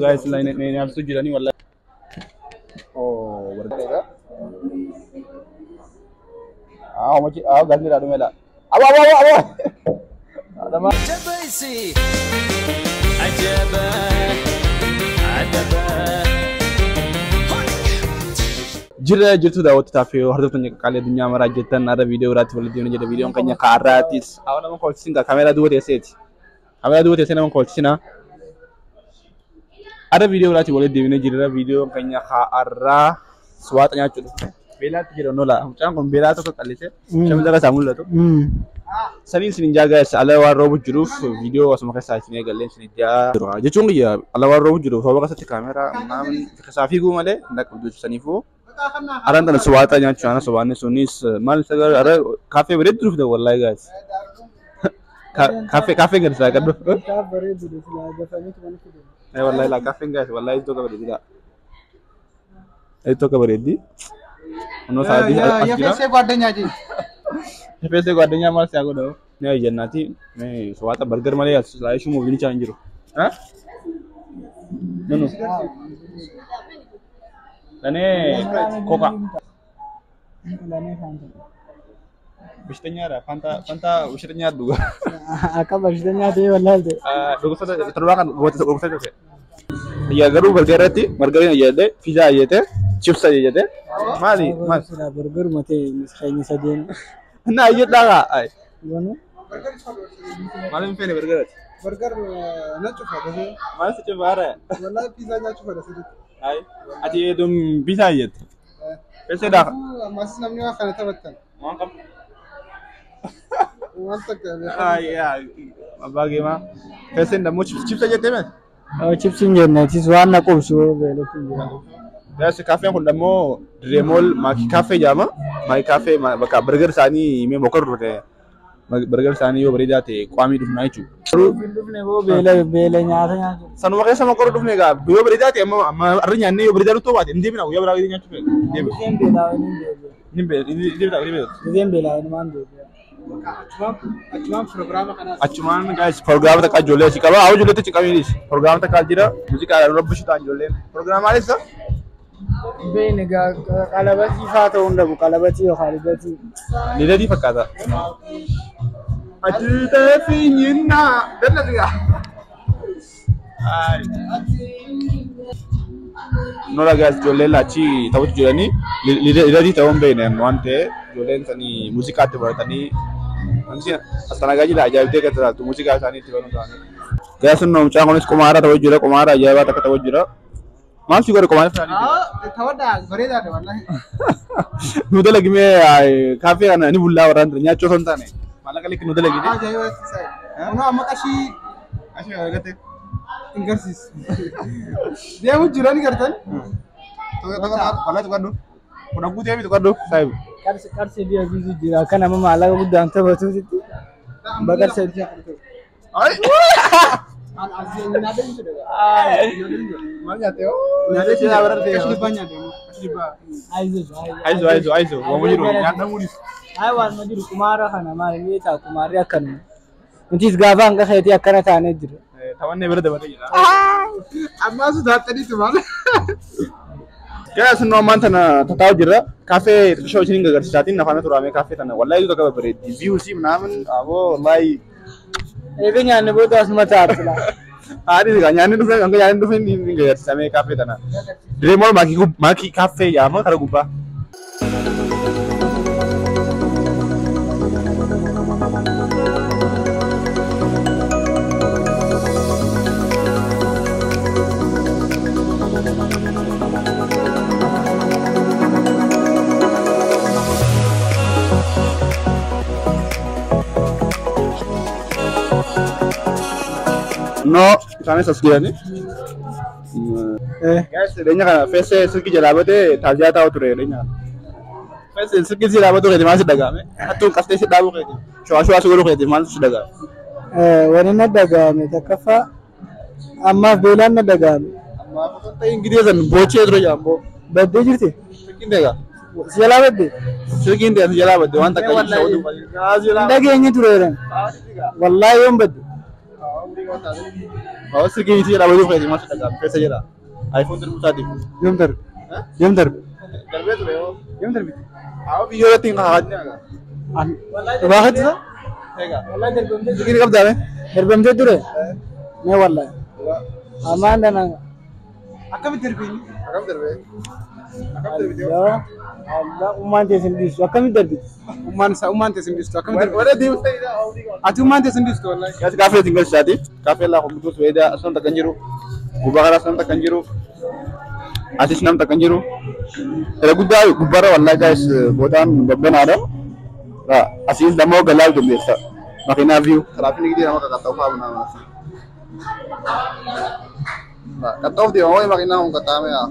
Guys, nyaatu jiranii wallahi. Oh, barbaada. Ah, machi ah galni raadu mela. Abo abo abo abo. Adama. Jabaisi ajaba adaba. Jira jirtu daawwattoota fi hordoftoonni qaqaalee addunyaa maraa jettan har'a viidiyoo biraatti walitti deemnee jira. Viidiyoon keenya kaarraatis. Awwa nama kolchisiin kaameeraa duuba teesseeti. Kaameeraa duuba teessee nama kolchisina. Har'a viidiyoo biraatti walitti deemnee jira. Viidiyoon keenya kaarraa suwaaxa nyaachuu dhufe. Beelaatti jira nola. Mucaan kun beelaa tokko qallisee shamiza irra isaa mul'atu. Saniin isin jaagaa ala waan roobu jiruuf viidiyoo asuma keessaa isin eegallee isin ijaa jiru. Jechuun kiyya ala waan roobu jiruuf sababa keessatti kaameeraa namni keessaa fiiguu malee hin dhaqqabdu saniifuu. Aran tana suwaata nyaachuu ana sobaanne sunis maal isa ara kaaffee bareedduu dhufte wallahi guys. Kaaffee kaaffee gadi isaa qaddu. Eh wallahi la kaaffeen guys wallahi iddoo bareeddi dha. Iddoo bareeddi. Ono sa'aatii as jira. የፌሴ ጓደኛ ጂ Feesee ጓደኛ maal siyaa godhu? Ni ayyannaati. Suwaata bargar malee as laayishuu mobiin hin jiru. Nunu. Lanee koka. በሽተኛ ፋንታ ፋንታ በሽተኛ dhuga. Akka በሽተኛ ta'e wallahi ta'e. Dhukkubsata torbaa kan dhukkubsata dhufe. Yaa garuu bargaratti bargariin ayyadde fiizaa ayyate chipsa ayyate maali maali Bargaruma ta'e keenya sadeen. እና ayyadhaa kaa Goonu. maal hin feene bargaratti Bargar na cufa dafee. maal si cufaara Wallahi pizza nyaachuu fedha sirriitti. ati eedum bisaa ayyate feesee daa Ammas namni waa kana taphattan. waan qabu Waan takka abbaa geemaa feeseen dammoo chipsa jettee mee Chipsiin jenneetis waan na qubsu beelatti hin jiru. Gaasi kaaffeen kun dammoo Direemool Maakii Kaaffee jedhama. Maakii Kaaffee bakka bargar isaanii mee mokorru dhufne bargar isaanii yoo bareedaa ta'e qaamii dhufnaa jechuudha. Hin dhufne boo beela beela nyaata nyaatu. Sanuma keessa mokorru dhufne egaa yoo bareedaa ta'e amma amma har'a nyaannee yoo bareedaa dhuftuu baate hin deebina guyyaa biraa nyaachuu feena. Hin deebina. Giseen beelaa hin deebi'a. Hin deebina hin deebina. Giseen beelaa waan deebi'a. Achumaan pirogiraama kanaas. Achumaan guys pirogiraama takka ijoollee asii qaba. Haa ijoollee achi qabiinis pirogiraama takka jira. Muuziqaadhaan rabbishu ta'an ijoolleen. Pirogiraama maalis Beeni qalabatii faa ta'uu hin dhabu qalabatii yookaan lidatii. Lidatii fakkaata. Achiitee fiinyinaa dallatigaa. Nola guys ijoolleen achi taphatu jiranii lidatii ta'uu hin beekne waan ta'e ijoolleen sanii muuziqaatti baratanii astanagaa ajaa'ibdee akka taatu muuziqaa isaanii itti banuu ta'anii. Guys nu mucaan kunis qumaara taphatu jira qumaara ajaa'ibaa takka taphatu jira. Maal si godhe qumaara isaanii? Taphadhaa bareedaadha wallahi. Nu dalagimee kaaffee kana ni bullaa warraan ture nyaachuu osoo hin taane maallaqa likki nu dalagine. Ajaa'iba sisaa'e. Kunoo amma qashii Ashii argatte. hin garsiisu. Deemu jira ni gartan. Wallahi tuqadhu. Kun guutee miti tuqadhu saayibu. Qarsi qarsi aziizu jira akka nama maallaqa guddaan taphatuutti. Bakar sadii. Ay! Nyaatee jechuudha. Maal nyaatte yoo? Nyaatee si barate. Qashii dhibbaa nyaatee qashii dhibbaa. Aizu Aizu aizu aizu waan jiru nyaatamuunis. Ay waan ma jiru qumaara kana maal inni ta'a qumaarri akkanuma. Nutis gaafa hanga keetii akkana taanee jira. Taphannee bira dabalee jira. Ammaa su taattaniitu maal? Guys nu ammaan tana tataa'u jirra. Kaaffee xixiqqoo isiniin agarsiisaatiin afaan turaamee kaaffee tana wallahi tokko bareeddi. View si ምናምን aboo wallahi Eega nyaanni booda asuma taa'aa jira. Haadhi egaa nyaanni dhufne hanga nyaanni dhufne ni agarsiisamee kaaffee tana. Direemool maakii kaaffee jedhama kara gubbaa. No, isaanis as jirani. Guys, dhiyeenya kana feesee silkii jalaa batee taaziyaa taa'u ture dhiyeenya kana. Feesee silkii si dhaabatu keeti maal si dhaga'ame? Hattuun qastee si dhaabuu keeti. Shawaa shawaa si godhuu keeti maal si dhaga'ame? Wani na dhaga'ame takkaffaa ammaaf beelaan na dhaga'ame. Ammaaf osoo hin ta'in gidee san boochee ture jaamboo. Baddee jirti? Silkiin deegaa. Si jalaa baddee? Silkiin deegaa si jalaa badde waan takka shawaa Hin dhageenye ture jedhan. Wallaahi yoon badde. Awwa silkii isii jedha wayii fayyadamu maal dhaga'a keessa jira. iPhone darbuu isaatiif. Yoom darbe? Yoom darbe? Darbee ture yoo. Yoom darbite? Awwa biyyoo irratti hin kaa'atni aga. Dhugaa keessa? Egaa. Wallahi darbamtee Silkii ni qabdaa mee? darbamtee ture. Mee wallahi. Amaan dana. Akkamitti darbe inni? Akkam darbee? Akkam darbite? Allah ummaan teessin dhiisu akkamitti darbite? Ummaan isaa ummaan teessin dhiistu akkamitti darbe? Warra deemsa isaa hawwii qaba. Ati ummaan teessin dhiistu wallahi. Gaas kaafee ittiin galchaati. Kaafee laa kompiituu fayyada asuma takka hin jiru. Gubbaa karaa asuma takka hin jiru. Asis nam takka hin jiru. Irra guddaa gubbaarra wallahi gaas bootaan babbanaadha. Asiis lamoo galaa dandeessa. Makiinaa view. Tiraafin gidee nama qaqqaxxa'u fa'aa bunaa. Qaxxa'uuf deema wayi makiinaa kun qaxxaame yaa.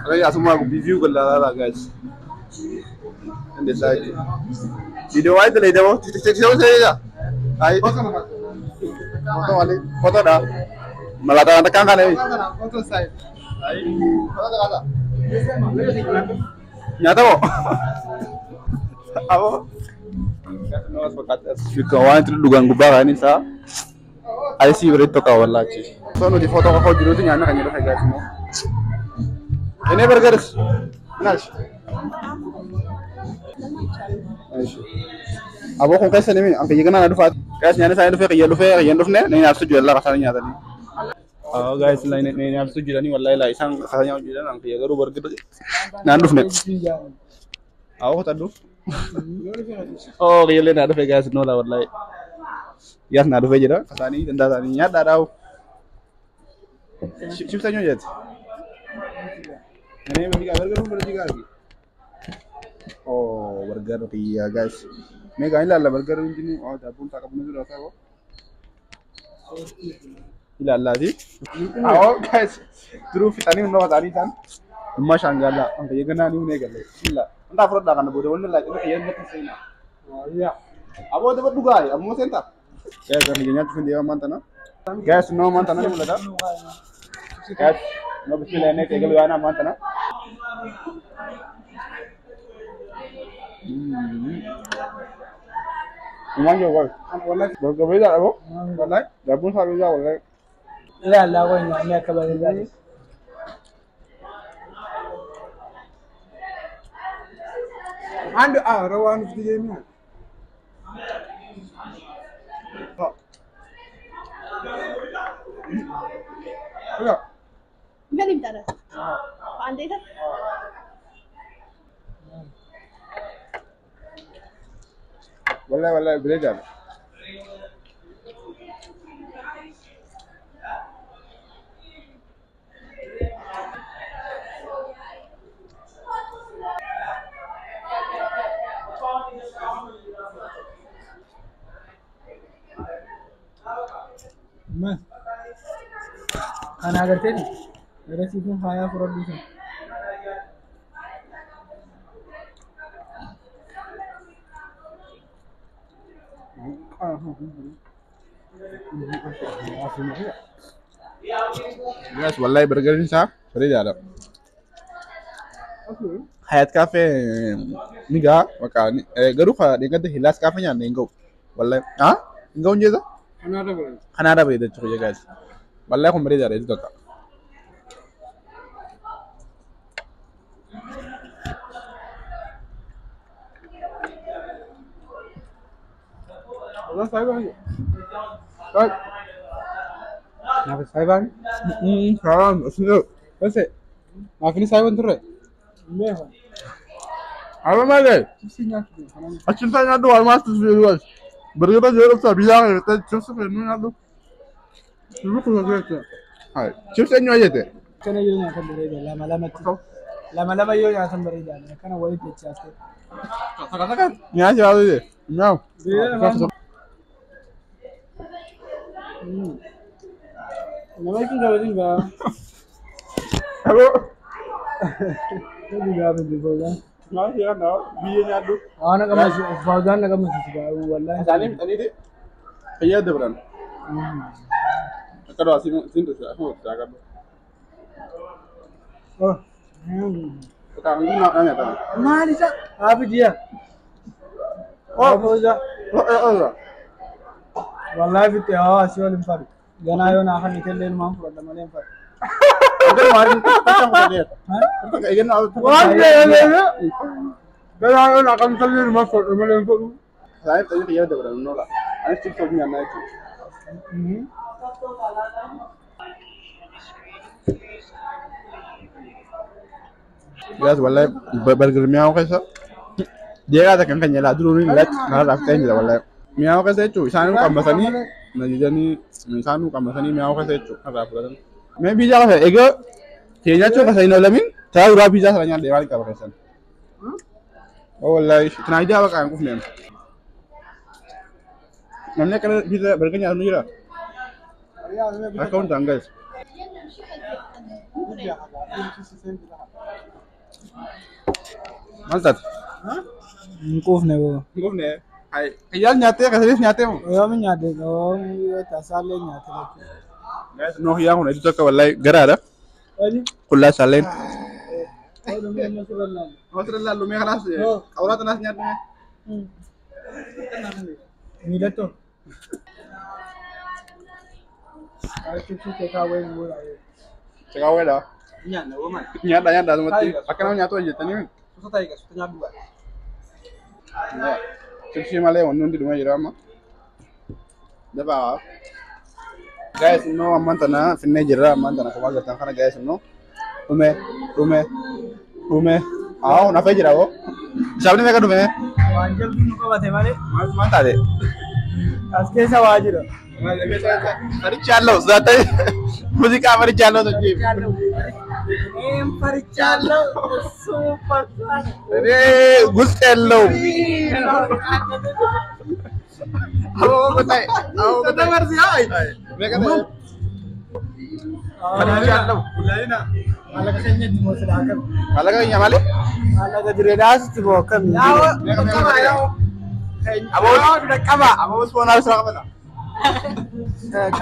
Alayya asuma view galaa laa gaas. Dandeessaa jechuudha. Viidiyoo waayee dalee daboo. Tiktookii seeyaa. Ayi. Foto wali. Foto dah. Malah tangan tekan kan ini. Foto saya. Ayi. Foto tekan. Nyata kok. Apa? Waan itu dugaan gubbaa kan isaa. IC bareedu tokko wallaachi. Osoo nuti footoo qofa hojjennuuti nyaanni kan jedhu guys immoo. Ini burgers. Nash. Aboo kun keessa nimi an kiyya ganaa dhufaati. Guys nyaanni isaanii dhufee kiyya dhufee kiyya hin dhufne ni nyaabsu jira lafa isaanii nyaatanii. Awwa guys ni nyaabsu jiranii wallahi laa isaan kasaa nyaatu jiran an kiyya garuu burger naan dhufne. Awwa kotadhu. Oh kiyyallee naa dhufe guys noola wallahi. Yaas naa dhufee jira kasaanii dandaa isaanii nyaadhaa dhaawu. Chipsa nyo jet. Ini bagi burger pun berarti lagi. Oh, burger iya guys. Mega ini lah burger ini oh dapur tak punya sudah saya kok. Ilaalla ti. Oh guys, terus fitani unna tani tan. Umma shangala anka yegana ni une galle. Illa. Anta afro da kana bodo wonna la ina yen mati seina. Iya. Abo dapat dugai, ammo senta. Guys, kan nyaatu fin dewa mantana. Guys, no mantana ni mulada. Guys, no bismillah ne tegal yana mantana. Umman jo gol. Wallahi. Burger beda abo. Wallahi. Dabun sa beda wallahi. Ilaallaa qoy nyaanni akka bareedaa. Andu ah rawaan ufti deemee. Ya. ምን ይምጣ? አንዴ Wallahi wallahi beda. Kana agartee garasiifin faayaa fudhadhu sana. Guys, wallahi burger isaa bareedaadha. Hayat Cafe ni gaa maqaan garuu dhingatti Hilaas Cafe nyaanne hin ga'u. Wallahi ah hin ga'u hin jeesa? Kanaadha bareeda. Kanaadha bareeda jechuudha guys. Wallahi kun bareedaadha jechuudha tokko. Wallahi saayiba hojii. Saayib. Naaf saayibaan. Salam, asinu. Base. Naafini saayiban turre. Meeqa? Apa malee? Chipsii nyaachuu kanaan. Achirraa nyaadhu waan maas tusfee Burger yeroo ibsaa biyyaa kana chipsi fennuu nyaadhu. Chipsii kun hojjecha. Hai, chipsi eenyu ajjete? Kana yoo nyaatan bareeda lama lamatti. Lama lama yoo nyaatan bareeda kana walitti dachaaftee. Nyaata yaadu jee. Nyaau. Nama isin kabatin gaa. Abo. Jadi gaafa bifoogaan. Nyaata yaa biyya nyaadhu. Waan gammachiisu faawudaan na gammachiisu gaa wallahi. Isaanii fixaniiti fayyaa dabran. Akka du'aa siin tusa asuma tusa akka du'aa. Qaamni naa nyaata. Maal isa? Haafi jiya. Oh. Haafi jiya. Oh. Wallahi fitte haa asii waliin fadhu. Ganaa yoo naa kan illee ilmaan fudhadha malee hin fadhu. Waan ganaa yoo naa kan illee ilmaan fudhadha malee hin fadhu. Guys, wallahi burger mi'aawu keessa deegaa takkan kan jalaa duruu ni laatti kanarraa fixee jira wallahi. Mi'aawu keessa jechuun isaanuu qammasanii na jijanii isaanuu qammasanii mi'aawu keessa jechuun irraa fudhatan. Mee biizaa keessa egaa nyaachuu keessa hin oolamin taraa duraa biizaa sana nyaadhee maal qaba keessan. Oh wallahi tanaa ijaa baqa hin qufneen. Namni akkana biizaa burger nyaatu ni jira. Akka hundaan guys. Maal taate? Hin quufne boo. Hin quufne. Xiyyaas nyaattee kasanis nyaattee moo? Yoomi nyaate yoomi tasaallee nyaate jechuudha. Guys, noo xiyyaan kun hedduu takka wallahi garaadha. Qullaa isaalleen. Osoo laallu mee kanaas qawraa tanaas nyaadhu mee. Miilattoo. Tekaawweedha. Nyaanna woman. Nyaadha nyaadha asumatti akka nama nyaatu hojjettanii. Suuta ta'iga suuta nyaadhu ga'a. Chipsii malee wanni hundi dhumee jira amma. Dafaa. Guys, innoo ammaan tana finnee jirra ammaan tana kophaa gartan kana guys innoo dhume dhume dhume. Haa nafee jira hoo. Sabni meeqa dhume? Waan jabduu nu qabate malee. Maal maal taate? As keessa waa jira. ፈርቻለሁ ዛተ ሙዚቃ ፈርቻለሁ እንጂ እኔም ፈርቻለሁ እሱ ፈርቷል። እኔ ውስጥ የለውም። አዎ በታይ አዎ በታይ ፈርቻለሁ። Maallaqa keenyatti moo silaa akkam? Maallaqa keenya maali? Maallaqa jireedhaasitti moo akkami? Aboo spoonaa sira qabata.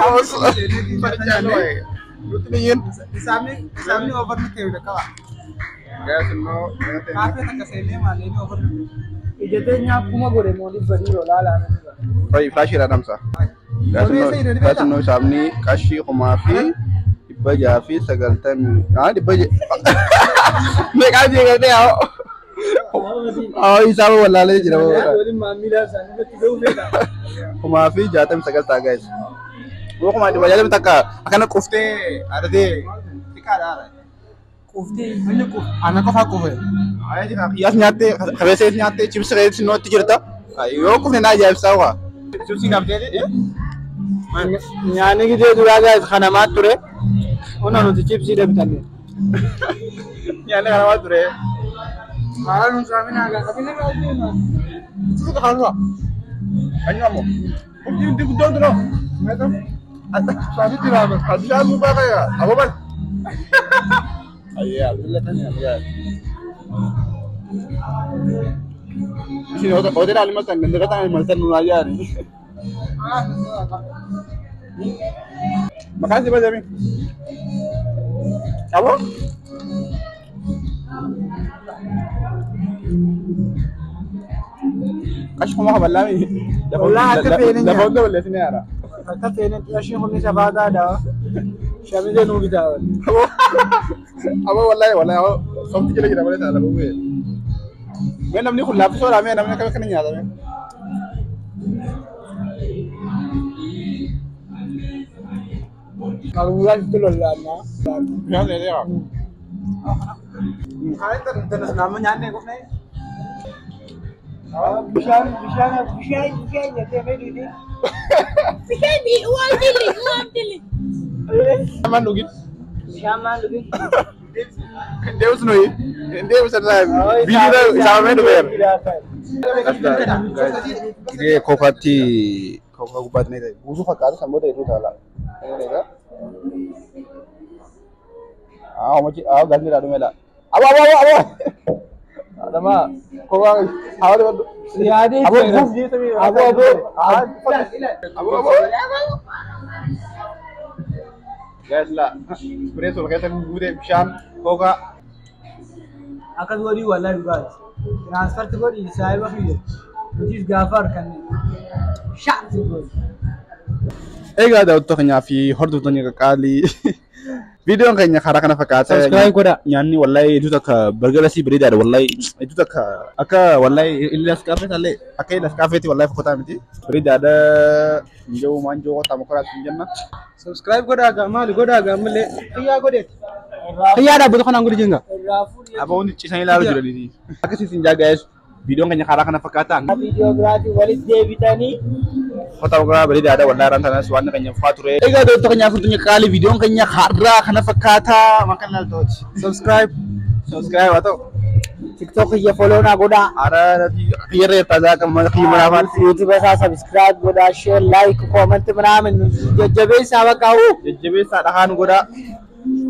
Aboo ፈርቻለሁ። Nutti biyyiin. Isaamni over nu ta'e qaba. Guys immoo Kaafee takka seenee maallee over nu ta'e. Ija teenya akkuma godhe moo dhibba dhiiroo laalaa nu dhuga. Qoy filaashiidha dhamsa. Guys immoo isaamni qarshii 5690 dhibba meeqaa jeeqatee haa haa isaaba wallaalee jira. Waliin maamila isaanii irratti ga'uu feeta. 1069 ta'a guys. Yoo kumaa dhibba jaatamii takka akkana quftee adatee xiqqaadha. Quftee Inni quuf ana qofaa quufe. Qiyyaas nyaattee qabeessa nyaattee chipsi keessa nootti jirta. Yoo qufne na ajaa'ibsaa waa. Chipsii qabdee nyaanni gidee duraa guys kanamaa ture. Ona nuti chipsii bitanne. Nyaanni kanamaa ture. Haala nuun saamina hagaa qabina raajii. Suuta kan du'a. Kan ammoo. Hundi guddoon tunoo. Saamitti raaba. Ashaa suuphaa fayyada. Aboo bal. Ayyee alhamdulillah kan nyaanni. Isin hoteela alimaltan ganda alimaltan nuun ayyaani. Maqaan si badami. Aboo. Qarshii kuma kabalaa mi? Wallahi akka feene Lafa hunda balleessinee haara. Akka feene qarshiin kun safaataadha. Shamizee nuu bitaa. Aboo wallahi wallahi aboo somti jala jira malee ta'a lafa bu'ee. Mee namni kun laaffisoodha mee namni akkam akkana nyaata mee? Qaruuraa sitti lollaannaa. Bishaan dheedeera. Nama nyaanne qofne. Bishaan bishaan bishaan bishaan jettee mee dhiiti. Bishaan waan dili waan dili. Maal dhugin? Bishaan maal dhugin? Deebis nuyi. Deebis irraa biyyi isaamee dhufeera. Gidee kookaatti kookaa gubbaatti ni ta'e. Guutuu fakkaata sanboota hedduu taala. Ah, machi ah galmi raa dhumeedha. Abo abo abo abo. Adama kookaa hawa dhibadhu. Yaadee Abo guuf jeetamee. Abo abo. Abo abo. Guys la spray sol keessa guutee bishaan kookaa. Akkas godhii wallahi dhugaati. Tiraansfarti godhii saayiba kiyya. Nutis gaafa harkanne. Shaa si godhi. Egaa daawwattoota keenyaa fi hordoftoonni qaqqaalii, viidiyoon keenya karaa kana fakkaata. Subscribe godhaa. Nyaanni wallahi hedduu takka bargarasii bareedaadha, wallahi hedduu takka akka wallahi illas kaafeeti illee, akka illas kaafeeti wallahi fokkotaa miti. Bareedaadha. Injoo maan joo qotaa mokoraas hin jenna. Subscribe godhaa gaa, maali godhaa gaa ammallee. Xiyyaa godheeti. Xiyyaa dhaabbatu kanaan godhi jenga. Irraa fuudhee. Aboo, hundi ciisanii ilaaluu jiraniiti. Akkasiis hin jaagaa'es, viidiyoon keenya karaa kana fakkaata. Viidiyoo biraatiin walitti deebitanii. Qotaa mokoraa bareedaadha wallahi, irraan tanas waan keenya faa ture. Egaa daawwattoota keenyaa fi hordoftoonni qaalii, viidiyoon keenya har'aa kana fakkaata. Makan ilaaltooti. Subscribe. Subscribe haa ta'u. TikTok kiyya follow naa godhaa. Ara kiyyarra jirtaa kan kiyya manaa faal. YouTube isaa subscribe godhaa, share, like, comment ምናምን jajjabeessaa bakka huu. Jajjabeessaa dhahaan godhaa.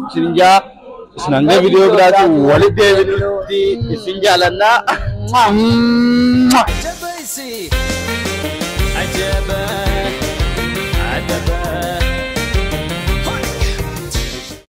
Isin jaa isin hanga viidiyoo biraatiin walitti deebinutti isin jaalannaa. Ajab.